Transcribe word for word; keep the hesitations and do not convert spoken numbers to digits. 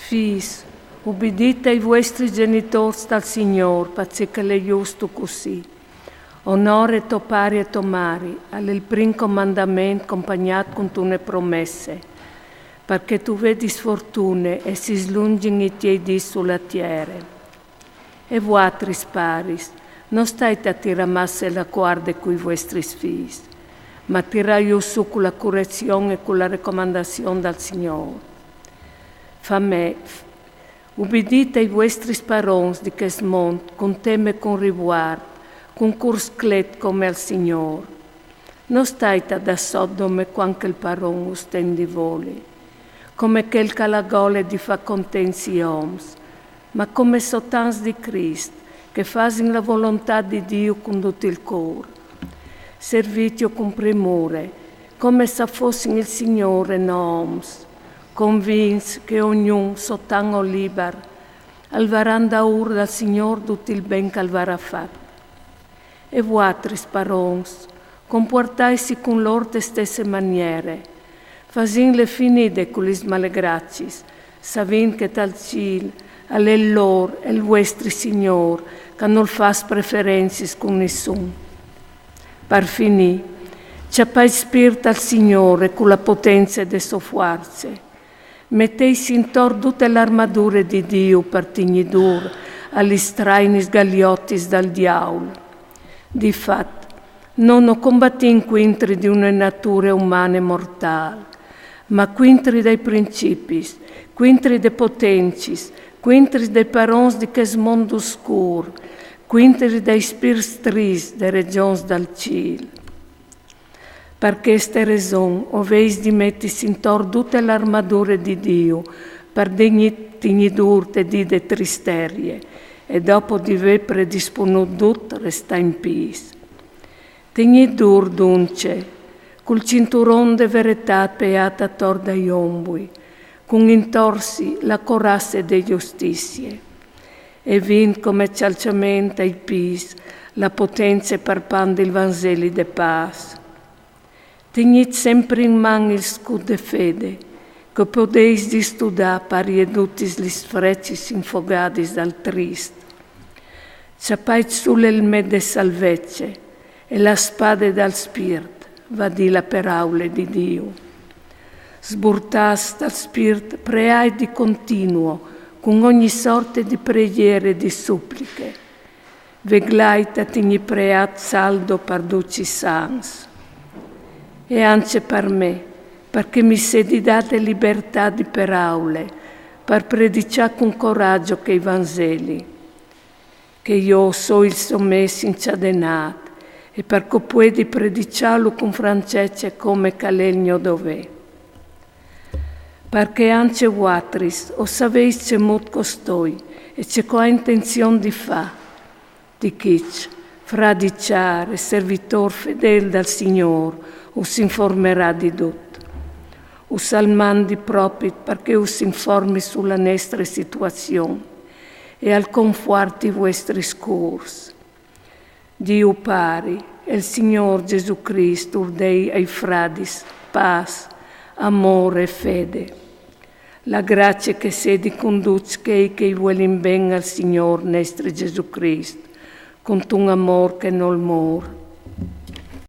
Fîs, ubidît ai vuestris gjenitôrs tal Signôr, parcè che al è just cussì. Onore to pari e to mari, al è il prin comandament compagnât cuntune promesse, parcè tu vedis fortune e si slungjin i tiei dîs su la tiere. E vuatris, paris, no stait a tirâ masse la cuarde cui vuestris fîs, ma tirâju sù cu la curezion e cu la recomandazion dal Signôr. Famee, ubidît ai vuestris parons di chest mont cun teme e cun rivuart, cun cûr sclet come al Signôr. No stait a dâ sot dome cuant che il paron us ten di voli, come chel che al à gole di fâ contents i oms, ma come sotans di Crist, che fasin la volontât di Diu cun dut il cûr. Servîtju cun primure, come se a fossin il Signôr e no oms, convints che ognun, sotan o libar, al varà indaûr dal Signôr dut il ben che al varà fat. E vuatris, parons, compuartaitsi cun lôr de stesse maniere, fasìnle finide cu lis malegraciis, savint che tal cîl al è il lôr e il vuestri Signôr, che nol fâs preferencis cun nissun. Par finî, cjapait spirt al Signôr e cu la potence de sô fuarce. Meteitsi intor dute la armadure di Diu par tignî dûr a lis strainis galiotis dal diaul. Di fat, no no combatìn cuintri di une nature umane mortâl, ma cuintri dai principis, cuintri des potencis, cuintri dai parons di chest mont scûr, cuintri dai spirts triscj des regjons dal cîl. Par cheste reson o vês di metisi intor dute la armadure di Diu, par tignî, tignî dûr te dì de tristerie, e dopo di vê predisponût dut, restâ in pîs. Tignît dûr duncje, cul cinturon de veretât peât ator dai ombui, cun intor si la corace de justizie, e vint come cjalcjament ai pîts la potence par pandi il Vanzeli de pâs. Tignît sempri in man il scut de fede, che o podeis distudâ pari e dutis lis frecis infogadis dal trist. Cjapait sù l'elmet de salvece e la spade dal spirt, va a dî la peraule di Diu. Sburtâts dal spirt, preait di continuo, cun ogni sorte di preiere e di suppliche. Veglait a tignî preât saldo par ducj i sants. E ancje par me, parcè mi sedi dade libertât di peraule, par predicjâ cun coragjo chei Vanzeli. Che jo o soi il so mês incadenât, e par che o puedi predicjâlu cun francece come che al è il gno dovê. Parcè ancje vuatris o savês cemût che o stoi e ce che o ai intenzion di fâ. Tichìt, fradi cjâr e servitôr fedêl dal Signôr, us informerà di dut. Us al mandi propit parcè us informi su la nestre situazion e al confuarti i vuestris cûrs. Diu Pari e il Signôr Jesù Crist ur dei ai fradis pâs, amôr e fede. La gracie che sedi cun ducj chei che i vuelin ben al Signôr nestri Jesù Crist, cuntun amôr che nol mûr.